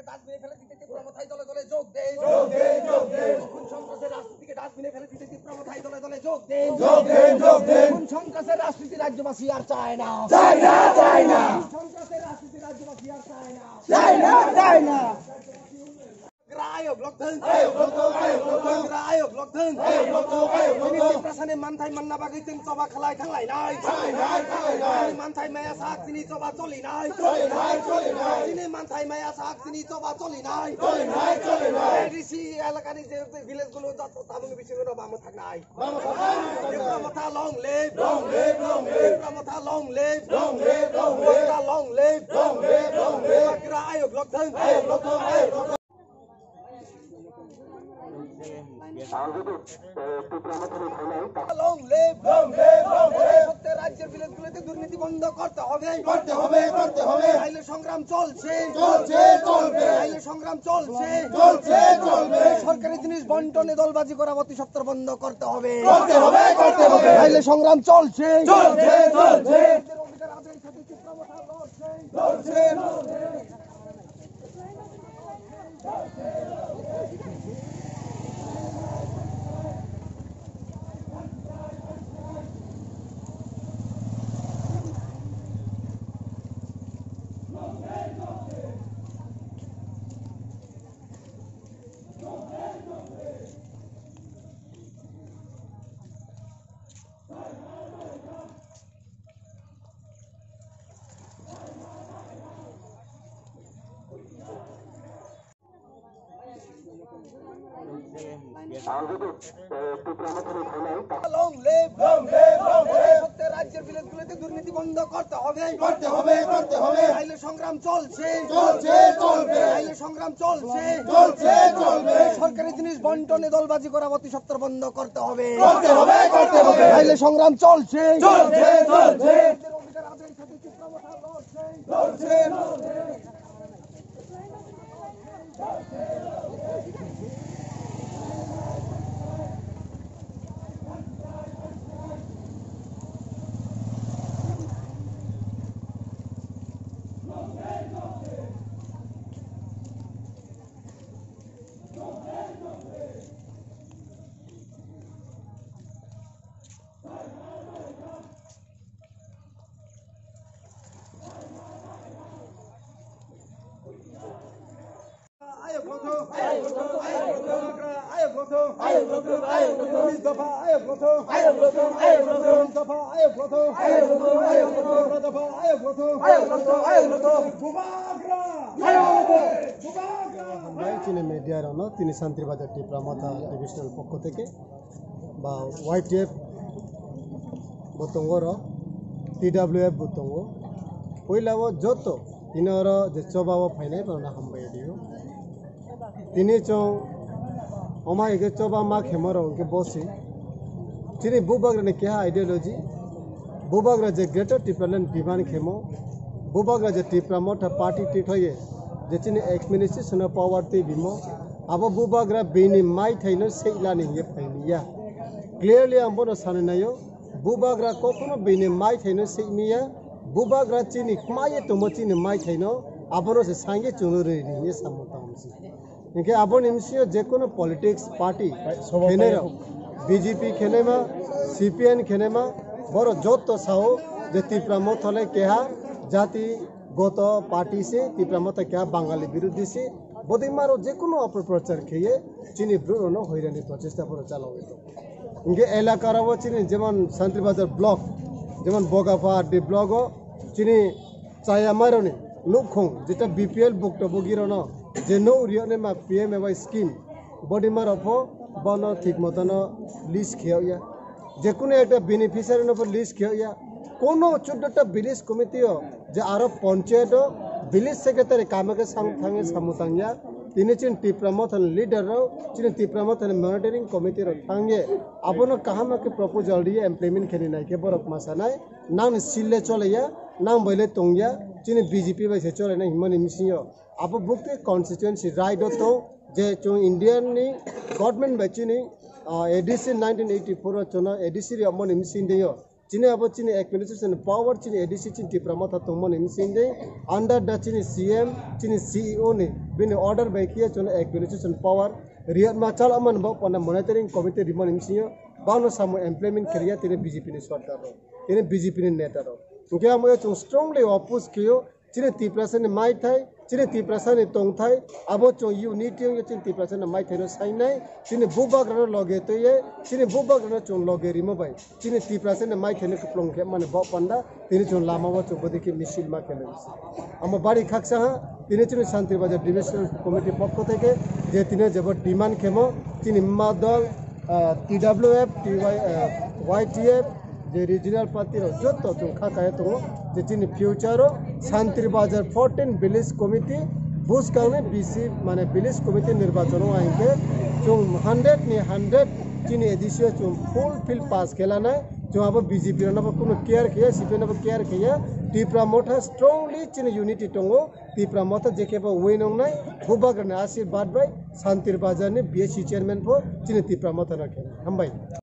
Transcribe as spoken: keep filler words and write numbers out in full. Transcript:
ডাস্টবিনে ফেলে দিতে তীব্র মথায় দলে দলে যোগ দেন। যোগ দেন, যোগ দেন। খুন সন্ত্রাসের রাজনীতিকে ডাস্টবিনে ফেলে দিতে তীব্র মথায় দলে দলে যোগ দেন। যোগ দেন, যোগ দেন। খুন সন্ত্রাসের রাজনীতি রাজ্যবাসী আর চায় না। চায় না, চায় না। খুন সন্ত্রাসের রাজনীতি রাজ্যবাসী আর চায় না। চায় না, চায় না। Ayok lokthang. Ayok lokthang, ayok lokthang. Ayok lokthang. Ayok lokthang, ayok lokthang. Tini Tiprasani manthai manna bagwi tini choba khlai thanglai nai. Thanglai nai, thanglai nai. Tini manthai maya sak tini choba choli nai. Choli nai, choli nai. Tini manthai maya sak tini choba choli nai. Choli nai, choli nai. A D C elakani je village gulo joto tabuk bisingo no bamo thangnai. Bamo thangnai. Tipra Motha long live. Long live, long live. Tipra Motha long live. Long live, long live. Motha long live. Long live, long live. Tiprasani ayok lokthang. Ayok lokthang, ayok lokthang. Long live, long live, long live। প্রত্যেক রাজ্যের ভিলেজগুলোতে দুর্নীতি বন্ধ করতে হবে। করতে হবে, করতে হবে। তাইলে সংগ্রাম চলছে। চলছে, চলবে। তাইলে সংগ্রাম চলছে। চলছে, চলবে। সরকারি জিনিস বন্টনে দলবাজি করা অতি সত্বর বন্ধ করতে হবে। করতে হবে, করতে হবে। তাইলে সংগ্রাম চলছে। চলছে, চলছে। রাজ্যের অধিকার আদায়ের সাথে তীব্র মথা লড়ছে। লড়ছে, লড়ছে। Long live, long live, long live। প্রত্যেক রাজ্যের ভিলেজগুলোতে দুর্নীতি বন্ধ করতে হবে। করতে হবে, করতে হবে। তাইলে সংগ্রাম চলছে। চলছে, চলবে। তাইলে সংগ্রাম চলছে। চলছে, চলবে। সরকারি জিনিস বন্টনে দলবাজি করা অতি সত্বর বন্ধ করতে হবে। করতে হবে, করতে হবে। তাইলে সংগ্রাম চলছে। চলছে, চলছে। লড়ছে, লড়ছে। Chini media rokno tini Santri Bazar Tipra Motha divisional pokho theke ba Y T F bo tongo oro, T W F bo tongo. Puila o joto tini oro je choba o phainai borokno hambai rio. Tini chwng omo hai khe choba ma khemo rok hwnkhe bosi. Chini bubagrani keha ideology, bubagra je Greater Tipraland demand khemo, bubagra je Tipra Motha party tithai je chini administration o power twi bimo, abo bubagra bini maithaino seihlani hingye phaimiya. Clearly ang bono sanwi naio, bubagra kokno bini maithaino seimiya, bubagra chini kmaiye tongmo chini maithaino, abono se sangye chwngno rwini hingye samung tangmani. Hinkhe aboni bisingo jekono politics party khenai rok, B J P khenaima, C P I M khenaima, borok joto sao je Tipra Motha le keha jati goto party se, Tipra Motha keha Bangali birodhi se, bodima rok jekono opoprochar kheye chini bwrwi rokno hoirani prochesta borok chalogwi tongo. Hinkhe elaka rok o chini jemon Santri Bazar block, jemon Bogapha R D block o chini chaya maironi nukhung, jeta B P L bukto bugirokno je nuk riyoknai ma P M A Y scheme, bodima rok pho bono thik motono list kheyokya. Jekono ekta beneficiary no pho list kheyokya. Kono chuddo ta village committee o je aro panchayat o village secretary kamo khe sang thangwi samung tangya. Tini chini Tipra Motha ni leader rok, chini Tipra Motha ni monitoring committee rok thangye abono kaham khe proposal riye implement khenwi naikhe borok ma sanai. Nangni seat le choleya, nang bai le tongya, chini B J P bai se cholaina himani misingo. Abo bukti constituency right o tong je chwng Indian ni government bai chini, ah, A D C nineteen eighty-four o chwngno A D C riyokmani mising deo. Chini abo chini administration power chini A D C chini Tipra Motha tongmani bisingtwi under the chini C M, chini C E O ni bini order bai khe chwngno administration power riyatma chalokmani bo panda monitoring committee rimani bisingo bangno samung implement khe riya tini B J P ni sorkar rok, tini B J P ni neta rok. Hwnkhe amo chwng strongly oppose khe-o. Chini Tiprasani maithai, chini Tiprasani tongthai, abo chwng unity wngwi chini Tiprasani maithaino sainai, chini bubagrano loge twiwi, chini bubagrano chwng loge rimo bai, chini Tiprasani maithaino kwplwng khe mani bo panda, tini chwng lamao chwng bwdikhe misil ma khe nai. Amo bari khaksa ha, tini chini Shanti Bazar Divisional Committee pokho theke, je tini jebo demand khemo, chini ma dol, ah, T W F, T Y, ah, Y T F, je regional party rok joto chwng kha kaya tongo, je chini future o Shantir Bazar fourteen village committee buskang ni B C mane village committee nirbachon o hinkhe chwng hundred ni hundred chini A D C o chwng full field pass khe lanai, chwng abo B J P rok no bo kunu care khe ya, C P M no bo care khe ya, Tipra Motha strongly chini unity tongo, Tipra Motha je khe bo win wngnai, bubagrani ashirbad bai Shantir Bazar ni B S C chairman bo chini Tipra Motha no khe. Hambai.